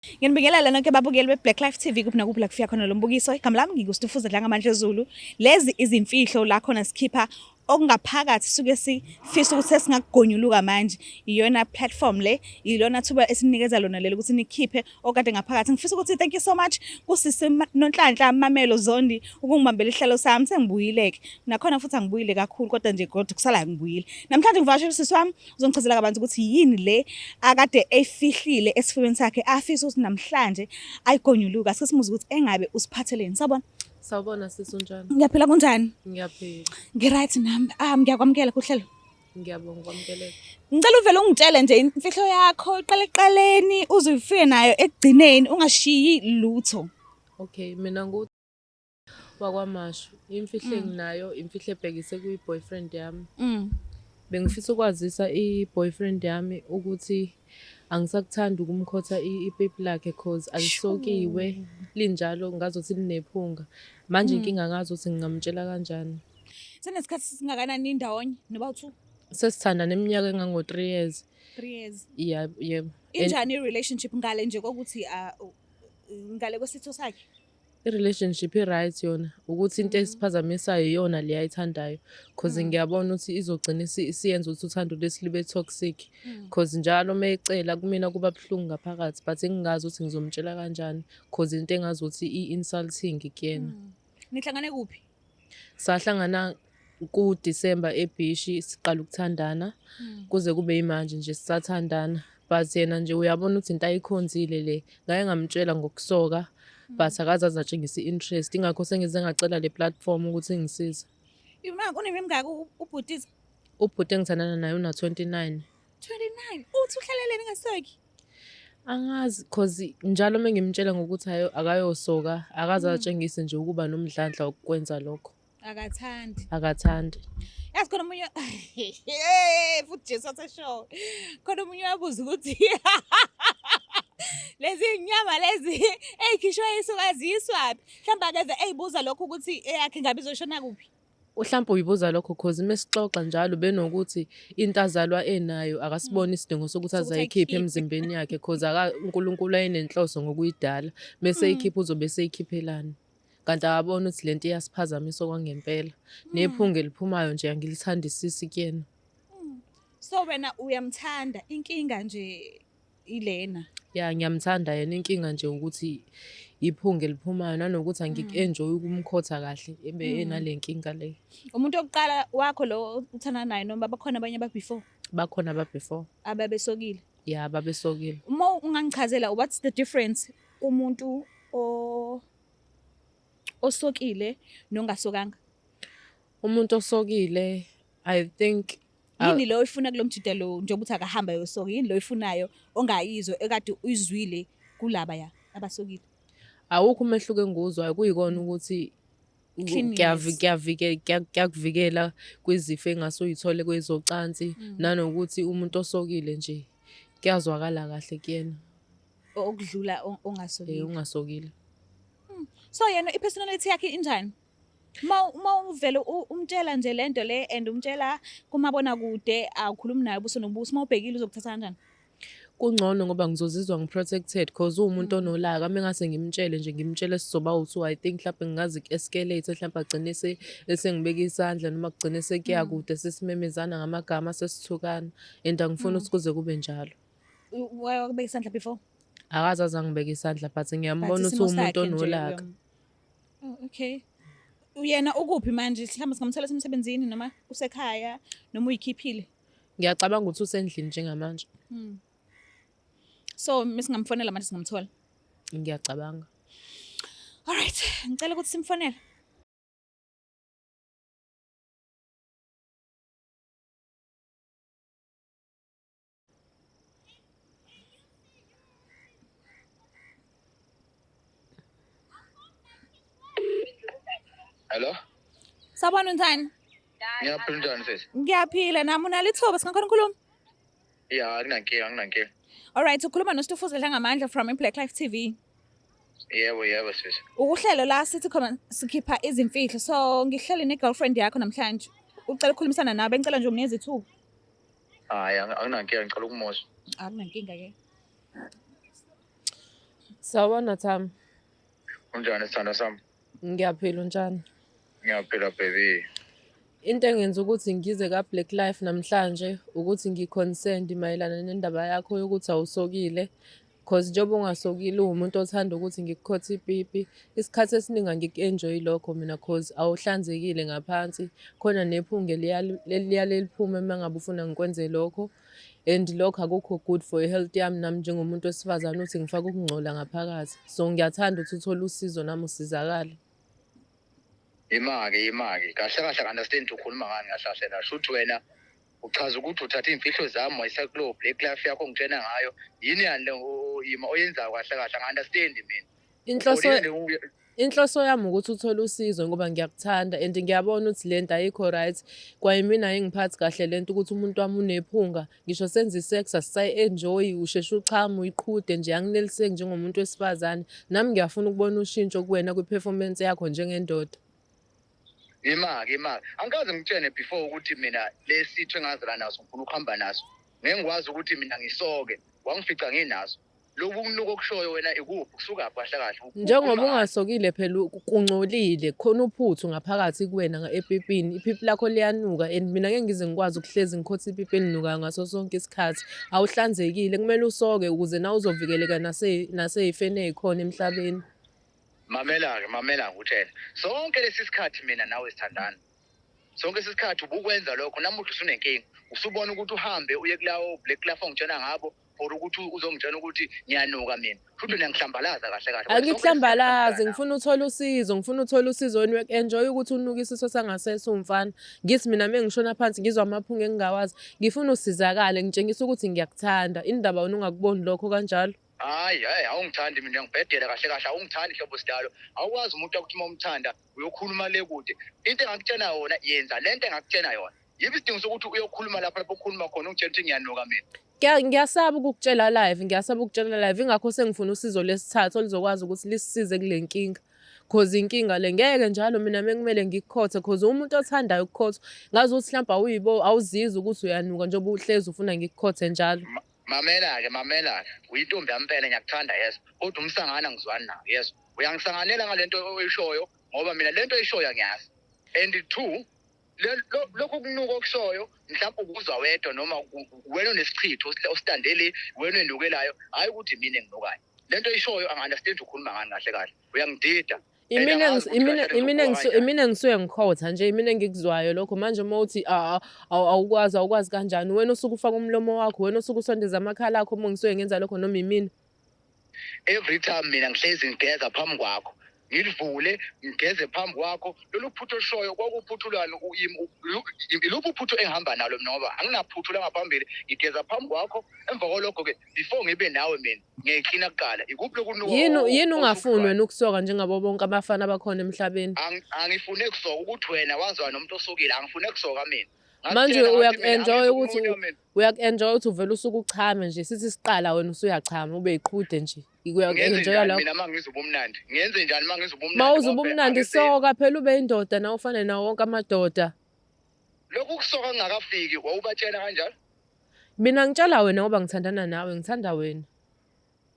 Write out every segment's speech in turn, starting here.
Nginibingelela nonke babukeli be-Black Life TV kuphi nakuphi la kufika khona lo mbukiso. Igama lami nginguStufuza Dlangamandla Zulu. Lezi izimfihlo la khona sikhipha okungaphakathi suke sifisa ukuthi sesingakugonyuluka manje. Iyona platform le, ilona thuba esinikeza lona lelo ukuthi nikhiphe okade ngaphakathi. Ngifisa ukuthi thank you so much kusisi Nonhlanhla Mamelo Zondi ukungibambela ihlalo sami sengibuyile-ke. Nakhona futhi angibuyile kakhulu kodwa nje kodwa kusala ngibuyile. Namhlanje ngivakashela usisi wami uzongichazela kabanzi ukuthi yini le akade eyifihlile esifubeni sakhe afisa ukuthi namhlanje ayigonyuluka. Asike simuze ukuthi engabe usiphatheleni. Sawubona. Sawubona sisi, unjani? Ngiyaphila, kunjani? Ngiyaphila. Ngi-right nami. Ah, ngiyakwamukela kuhlelo. Ngiyabonga ukwamukeleka. Ngicela uvele ungitshele nje imfihlo yakho iqale ekuqaleni uze ufike nayo ekugcineni ungashiyi lutho. Okay, mina ngu wakwaMashu. Imfihlo enginayo imfihlo ebhekise kwi-boyfriend yami. Bengifisa ukwazisa i-boyfriend yami ukuthi angisakuthandi ukumkhotha ipipi lakhe cause alisokiwe linjalo ngazothi linephunga. Manje inkinga angazi ukuthi ngingamtshela kanjani. Senesikhathi singakanani ndawonye noba u-2? Sesithandana iminyaka engango-3 years. 3 years. Yeah, yebo. Injani i-relationship ngale nje kokuthi ngale kwesitho sakhe? I-relationship i-right yona, ukuthi into esiphazamisayo iyona le ayithandayo cause ngiyabona ukuthi izogcina isiyenza ukuthi uthando lwethu libe toxic cause njalo uma ecela kumina kuba buhlungu ngaphakathi, but ngingazi ukuthi ngizomtshela kanjani cause into engazi ukuthi i-insulting kuyena. Nihlangane kuphi? Sahlangana ku-December ebhishi, siqala ukuthandana kuze kube yimanje nje sisathandana, but yena nje uyabona ukuthi into ayikhonzile le. Ngake ngamtshela ngokusoka but akaze aze atshengise i-interest, ingakho sengize ngacela le platform ukuthi ingisize. Ima unemingaki ubhutiza? Ubhuti engithandana naye una-29. 29. Uthi uhlaleleni ngasoki? Angazi cause njalo uma ngimtshela ngokuthi akayosoka akaze atshengise nje ukuba nomdlandla wokukwenza lokho. Akathandi. Akathandi. Yazi khona omunye futhi Jesu aseshow. Khona omunye uyabuza ukuthi lezi inyama lezi eyikhishwe isuka ziyiswaphi? Mhlawumbe akeze eyibuza lokho ukuthi eyakhe ngabe izoshona kuphi? Mhlawumbe uyibuza lokho cause uma sixoxa njalo benokuthi into azalwa enayo akasiboni isidingo sokuthi aze ayikhiphe emzimbeni yakhe cause uNkulunkulu ayenenhloso ngokuyidala, bese eyikhipha uzobe eseyikhiphelani. Kanti akaboni ukuthi lento iyasiphazamisa okwangempela. Nephunga eliphumayo nje angilithandisisi kuyena. So wena uyamthanda, inkinga nje ilena. Ya, ngiyamthanda yena, inkinga nje ukuthi iphunga eliphumayo nanokuthi angiku-enjoy ukumkhotha kahle ebe enale nkinga le. Umuntu wokuqala wakho lo uthandana naye noma bakhona abanye aba-before? Bakhona aba-before. Ababesokile? Ya, babesokile. Uma ungangichazela what's the difference kumuntu osokile nongasokanga? Umuntu osokile, I think yini lo oyifuna kulo mjida lo njengoba uthi akahamba yosoka, yini lo oyifunayo ongayizwa ekade uyizwile kulaba ya abasokile? Awukho umehluko engiwuzwayo, kuyikona ukuthi kuyakuvikela kwizifo engase uyithole kwezocansi, nanokuthi umuntu osokile nje kuyazwakala kahle kuyena. Okudlula ongasokile. Ungasokile. So yena i-personality yakhe injani? Uma uvele umtshela nje lento le and umtshela kumabonakude, awukhulumi naye ubuso nobuso, uma ubhekile uzokuthatha kanjani? Kungcono ngoba ngizozizwa ngi-protected cause uwumuntu onolaka. Uma ngase ngimtshele nje, ngimtshele sizoba u-two, I think mhlawumbe ngingaze ku-escalate, mhlawumbe agcine esengibeka isandla noma kugcine sekuya kude sesimemezana ngamagama sesithukana, and angifuni ukuthi kuze kube njalo. Wakubeka isandla before? Akaze aze angibeke isandla but ngiyambona ukuthi uwumuntu onolaka. Oh, okay. Uyena ukuphi manje? Mhlawumbe singamthola esemsebenzini noma usekhaya noma uyikhiphile? Ngiyacabanga ukuthi usendlini njengamanje. So mesingamfonela manje singamthola? Ngiyacabanga. All right, ngicela ukuthi simfonele. Hello? Sawubona, unjani? Ngiyaphila, unjani sisi? Ngiyaphila nami. Unalo ithuba, singakhona ukukhuluma? Ya, akunankinga, akunankinga. All right, ukhuluma noStufuza Dlangamandla from iBlack Life TV. Yebo, yebo sisi. Ukuhlelo la sithi khona sikhipha izimfihlo. So ngihleli ne-girlfriend yakho namhlanje. Ucela ukukhulumisana nawe, bengicela nje umnikeze ithuba. Hayi, akunankinga, ngicela ukumuzwa. Akunankinga ke. Sawubona Thami. Unjani sithandwa sami? Ngiyaphila, unjani? Ngiyaphila baby. Into engenza ukuthi ngize ka-Black Life namhlanje ukuthi ngi-concerned mayelana nendaba yakho yokuthi awusokile. Cause njengoba ungasokile uwumuntu othanda ukuthi ngikukhothe ipipi, isikhathi esiningi angiku-enjoy lokho mina cause awuhlanzekile ngaphansi. Khona nephunga eliyale liphume uma ngabe ufuna ngikwenze lokho. And lokho akukho good for i-health yami nami njengomuntu wesifazane ukuthi ngifake ukungcola ngaphakathi. So ngiyathanda ukuthi uthole usizo nami usizakale. Ima-ke, ima-ke. Kahle kahle understand ukhuluma ngani kahle kahle la. Shuthi wena uchaza ukuthi uthatha iy'mfihlo zami wayisa kulowo Black Life yakho ongitshena ngayo. Yini yani le ima oyenzayo kahle kahle? Angi-understand mina. Inhloso Inhloso yami ukuthi uthole usizo ngoba ngiyakuthanda and ngiyabona ukuthi le nto ayikho right. Kwayimina ayingiphathi kahle le nto ukuthi umuntu wami unephunga. Ngisho senza i-sex asisayi-enjoy, usheshe uchame uyiqhude nje angineliseki njengomuntu wesifazane. Nami ngiyafuna ukubona ushintsho kuwena kwi-performance yakho njengendoda. Ima-ke, ima-ke. Angikaze ngikutshene before ukuthi mina lesitho engazala naso ngifuna ukuhamba naso. Ngeke ngikwazi ukuthi mina ngisoke, wangifica nginaso. Lokhu kunuka okushoyo wena ikuphi? Kusukaphi kahle kahle? Njengoba ungasokile phela kungcolile, khona uphuthu ngaphakathi kuwena epipini. Ipipi lakho liyanuka and mina ngeke ngize ngikwazi ukuhlezi ngikhotha ipipi elinukayo ngaso sonke isikhathi. Awuhlanzekile, kumele usoke ukuze nawe uzovikeleka nasey'feni ey'khona emhlabeni. Mamela-ke, mamela ngikutshele. Sonke lesi sikhathi mina nawe sithandana. Sonke lesi sikhathi ubukwenza lokho, namuhla usunenkinga. Usubona ukuthi uhambe uye kulawo Black Life ongitshena ngabo for ukuthi uzongitshela ukuthi ngiyanuka mina. Futhi uyangihlambalaza kahle kahle. Angikuhlambalazi, ngifuna uthole usizo, ngifuna uthole usizo wena enjoy ukuthi unuke isiso sangasese umfana. Ngithi mina mengishona phansi ngizwa amaphunga engingawazi. Ngifuna usizakale, ngitshengisa ukuthi ngiyakuthanda. Indaba wena ungakuboni lokho kanjalo. Hayi, hayi, awungithandi mina, uyangibhedela kahle kahle, awungithandi hlobo sidalo. Awukwazi umuntu akuthi uma umthanda uyokhuluma le kude. Into engakutshena yona, yenza lento engakutshena yona. Yiphi isidingo sokuthi uyokhuluma lapha lapho okhuluma khona ungitshela ukuthi ngiyanuka mina? Ngiyasaba ukukutshela live, ngiyasaba ukukutshela live, ingakho sengifuna usizo lesithathu oluzokwazi ukuthi lisisize kule nkinga. Cause inkinga le ngeke njalo mina mekumele ngikukhothe cause umuntu othandayo ukukhothwa ngazi ukuthi mhlawumbe awuyibo awuzizwa ukuthi uyanuka njengoba uhlezi ufuna ngikukhothe njalo. Mamela-ke, mamela-ke, uyintombi yami impela ngiyakuthanda yes, kodwa umsangano angizwani nawo yes. Uyangisanganela ngale nto oyishoyo ngoba mina le nto oyishoyo angiyazi. And two, lokhu kunuka okushoyo mhlawumbe ukuzwa wedwa noma wena onesichitho ositandele wena enukelayo, hhayi ukuthi mina enginukayo. Le nto oyishoyo angi-understand ukhuluma ngani kahle kahle, uyangidida. Imina engisuke ngikhotha nje, imina engikuzwayo lokho. Manje uma uthi awukwazi, awukwazi kanjani? Wena osuke ufaka umlomo wakho, wena osuke usondeza amakhala akho uma ngisuke ngenza lokho noma imina. Every time mina ngihlezi ngigeza phambi kwakho, ngilivule ngigeze phambi kwakho. Lolu phuthu olushoyo kwakuphuthulwani? Iluphi uphuthu engihamba nalo mina ngoba anginaphuthu la ngaphambili? Ngigeza phambi kwakho, emva kwalokho-ke before ngibe nawe mina ngiyayiklina kuqala. Ikuphi lokunuka? Yini ungafuni wena ukusoka njengabo bonke abafana abakhona emhlabeni? Angifune kusoka ukuthi wena wazwa nomuntu osokile, angifune kusoka mina. Manje uyaku-enjoy ukuthi uyaku-enjoy ukuthi uvele usuke uchame nje, sithi siqala wena usuyachama ube yiqhude nje. Uyaku-enjoya lokho? Mina mangizwa ubumnandi, ngenze njani mangizwa ubumnandi? Mawuzwa ubumnandi soka phela ube indoda nawe ufane nawo wonke amadoda. Lokhu kusoka kungakafiki wawubatshela kanjalo? Mina ngitshela wena ngoba ngithandana nawe, ngithanda wena.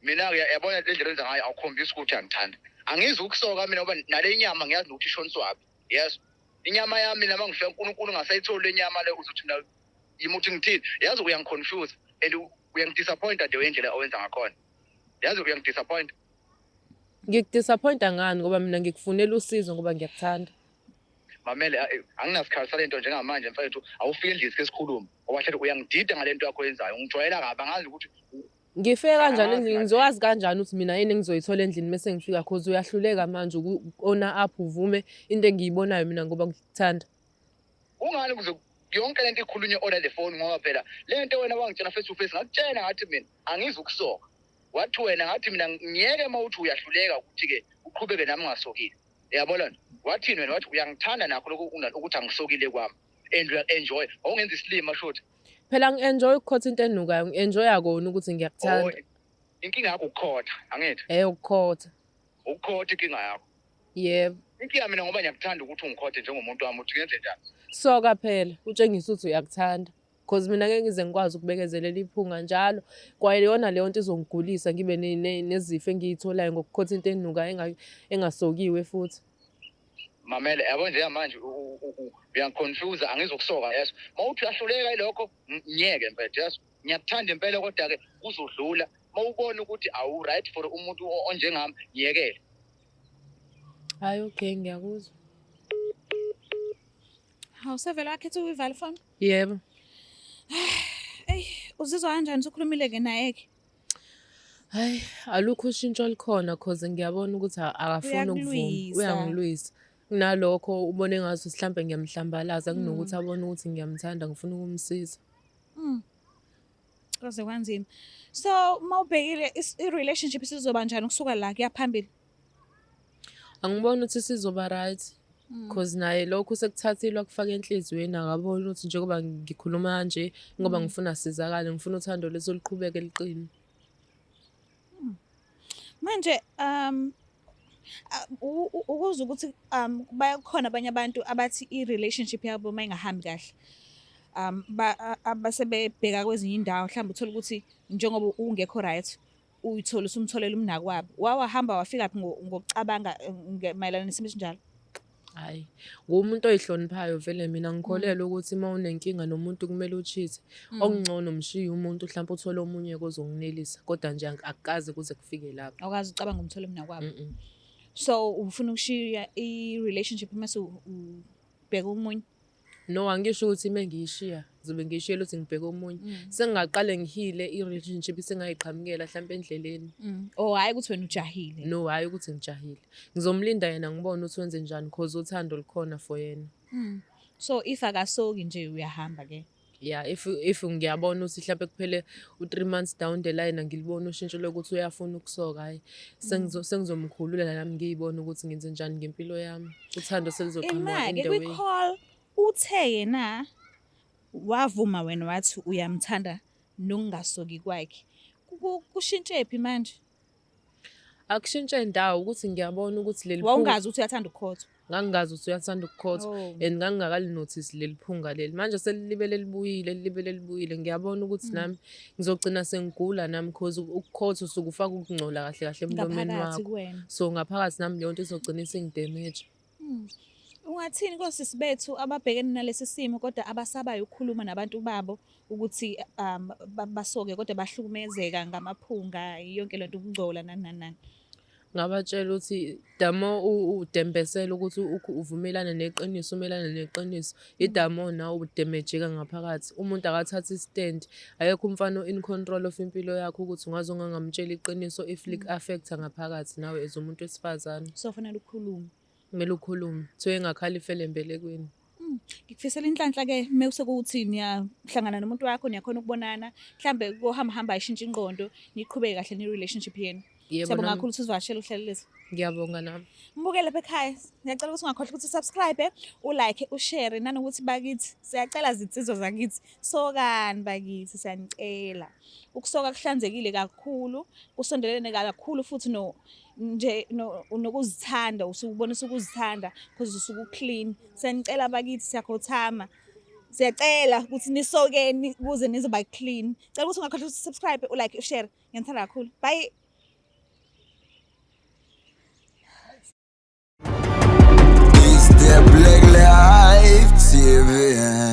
Mina-ke yabona le ndlela enza ngayo awukhombisi ukuthi uyangithanda. Angizwa ukusoka mina ngoba nale nyama ngiyazi nokuthi ishoniswaphi. Yes. Inyama yami mina mangifika uNkulunkulu ngasayitholi le nyama le uzothi mina yimi uthi ngithini? Yazi uyangiconfuse and uyangidisappointa the way indlela owenza ngakhona. Yazi uyangidisappointa. Ngikudisappointa ngani ngoba mina ngikufunela usizo ngoba ngiyakuthanda. Mamele, anginasikhathi salento njengamanje mfethu, awufike endlini sike sikhulume. Ngoba hlelo uyangidida ngalento yakho oyenzayo. Ungijwayela kabi angazi ukuthi Ngifike kanjani endlini? Ngizowazi kanjani ukuthi mina yini engizoyithola endlini mese ngifika? Cause uyahluleka manje uku-owner up uvume into engiyibonayo mina ngoba ngikuthanda. Kungani kuze yonke lento ikhulunywe on the phone? Ngoba phela le nto wena wangitshela face to face, ngakutshela ngathi mina angizukusoka. Wathi wena ngathi mina ngiyeke uma uthi uyahluleka ukuthi-ke uqhubeke nami ngasokile. Uyabona nje? Wathini wena? Wathi uyangithanda nakho lokho ukuthi angisokile kwami and uya-enjoy. Wawungenza isilima shuthi. Phela ngi-enjoy ukukhotha into enukayo, ngi-enjoya kona ukuthi ngiyakuthanda. Oh, inkinga yakho ukukhotha, angithi? Ukukhotha. Ukukhotha inkinga yakho. Yebo. Inkinga mina ngoba ngiyakuthanda ukuthi ungikhothe njengomuntu wami, uthi ngenze njani? Soka phela, utshengise ukuthi uyakuthanda. Cause mina ngeke ngize ngikwazi ukubekezelela iphunga njalo. Kwayona leyo nto izongigulisa ngibe nezifo engiyitholayo ngokukhotha into enuka engasokiwe futhi. Mamela, yabo njengamanje uyangiconfuse, angizokusoka yeso. Uma uthi uyahluleka yilokho, ngiyeke mfethu yeso. Ngiyakuthanda impela kodwa-ke kuzodlula. Uma ubona ukuthi awu-right for umuntu onjengami, ngiyekele. Hhayi okay, ngiyakuzwa. Hawu, sevele wakhetha ukuyivala ifoni? Yebo. Eyi, uzizwa kanjani usukhulumile-ke naye-ke? Hhayi, alukho ushintsho olukhona cause ngiyabona ukuthi akafuni ukuvuma. Uyakulwisa. Uyangilwisa. Kunalokho ubone ngathi mhlampe ngiyamhlambalaza kunokuthi abone ukuthi ngiyamthanda ngifuna ukumsiza. Kwaze kwanzima. So, uma ubhekile i-relationship isizoba njani ukusuka la kuya phambili? Angiboni ukuthi sizoba right. Cause naye lokhu sekuthathile wakufaka enhliziyweni, akaboni ukuthi njengoba ngikhuluma kanje ngoba ngifuna sizakale, ngifuna uthando lwethu luqhubeke luqine. Manje ukuze ukuthi bayakhona abanye abantu abathi i-relationship yabo uma ingahambi kahle abasebebheka kwezinye indawo, mhlawumbe uthole ukuthi njengoba ungekho right uyithola usumtholela umnakwabo. Wawahamba wafika phi ngokucabanga mayelana nesimo esinjalo? Hhayi, ngumuntu oyihloniphayo vele mina ngikholelwa ukuthi uma unenkinga nomuntu kumele uchithe. Okungcono mshiye umuntu mhlampe uthole omunye ozokunelisa, kodwa nje akukaze kuze kufike lapho. Awukaze ucabange umthole umnakwabo. Mm. So ufuna ukushiya i-relationship mase ubheka omunye? No, angisho ukuthi uma ngiyishiya ngizobe ngiyishiyela ukuthi ngibheke omunye. Sengingaqale ngihile i-relationship isengayiqhamukela hlampe endleleni. Oh, hhayi ukuthi wena ujahile. No, hhayi ukuthi ngijahile. Ngizomlinda yena ngibone ukuthi wenze njani cause uthando lukhona for yena. So if akasoki nje uyahamba ke? Yeah, if ngiyabona ukuthi mhlampe kuphele u-3 months down the line angiliboni ushintsho lokuthi uyafuna ukusoka, hhayi sengizomkhulula nami ngiyibone ukuthi ngenze njani ngempilo yami. Uthando selizoqhamuka in Ima-ke the way. kwi-call uthe yena wavuma wena wathi uyamthanda nokungasoki kwakhe. Kushintshephi manje? Akushintshe ndawo ukuthi ngiyabona ukuthi leli phunga Wawungazi ukuthi uyathanda ukukhothwa? Ngangingazi ukuthi uyathanda ukukhothwa and ngangingakalinothisi leli phunga leli. Manje selilibele libuyile, lilibele libuyile. Ngiyabona ukuthi nami ngizogcina sengigula nami cause ukukhotha usuke ufaka ukungcola kahle kahle emlomeni Ngaphakathi wakho. kuwena. So ngaphakathi nami leyo nto izogcina isengidemeja. Ungathini kosisi bethu ababhekene nalesi simo kodwa abasabayo ukukhuluma nabantu babo ukuthi basoke kodwa bahlukumezeka ngamaphunga, yonke lento, ukungcola nani nani nani? Ngabatshela ukuthi the more udembesela ukuthi uvumelane neqiniso, umelane neqiniso, i-the more nawe udemejeka ngaphakathi. Umuntu akathathe i-stand. Akekho umfana o-in control of impilo yakho ukuthi ungaze ungangamtsheli iqiniso if liku-affect-a ngaphakathi nawe as umuntu wesifazane. So fanele ukhulume. Kumele ukhulume. Kuthiwa engakhala ifele embelekweni. Ngikufisela inhlanhla-ke mewusekuthi niyahlangana nomuntu wakho, niyakhona ukubonana, mhlambe kohamba hamba ishintshe ingqondo, niqhubeke kahle ne-relationship yenu. Yebo, Siyabonga nami kakhulu ukuthi usivakashele uhlelo lethu. Ngiyabonga nami. Mbukele lapha ekhaya, ngiyacela ukuthi ungakhohlwa ukuthi usubscribe, ulike, ushare nanokuthi bakithi siyacela zinsizwa zakithi, sokani bakithi, siyanicela. Ukusoka kuhlanzekile kakhulu, kusondelene kakhulu futhi no nje nokuzithanda, usukubonisa ukuzithanda because usuke uclean. Siyanicela bakithi, siyakhothama. Siyacela ukuthi nisokeni ukuze nizoba clean. Cela ukuthi ungakhohlwa ukuthi subscribe, ulike, ushare. Ngiyanithanda kakhulu. Bye. It's the Black Life TV.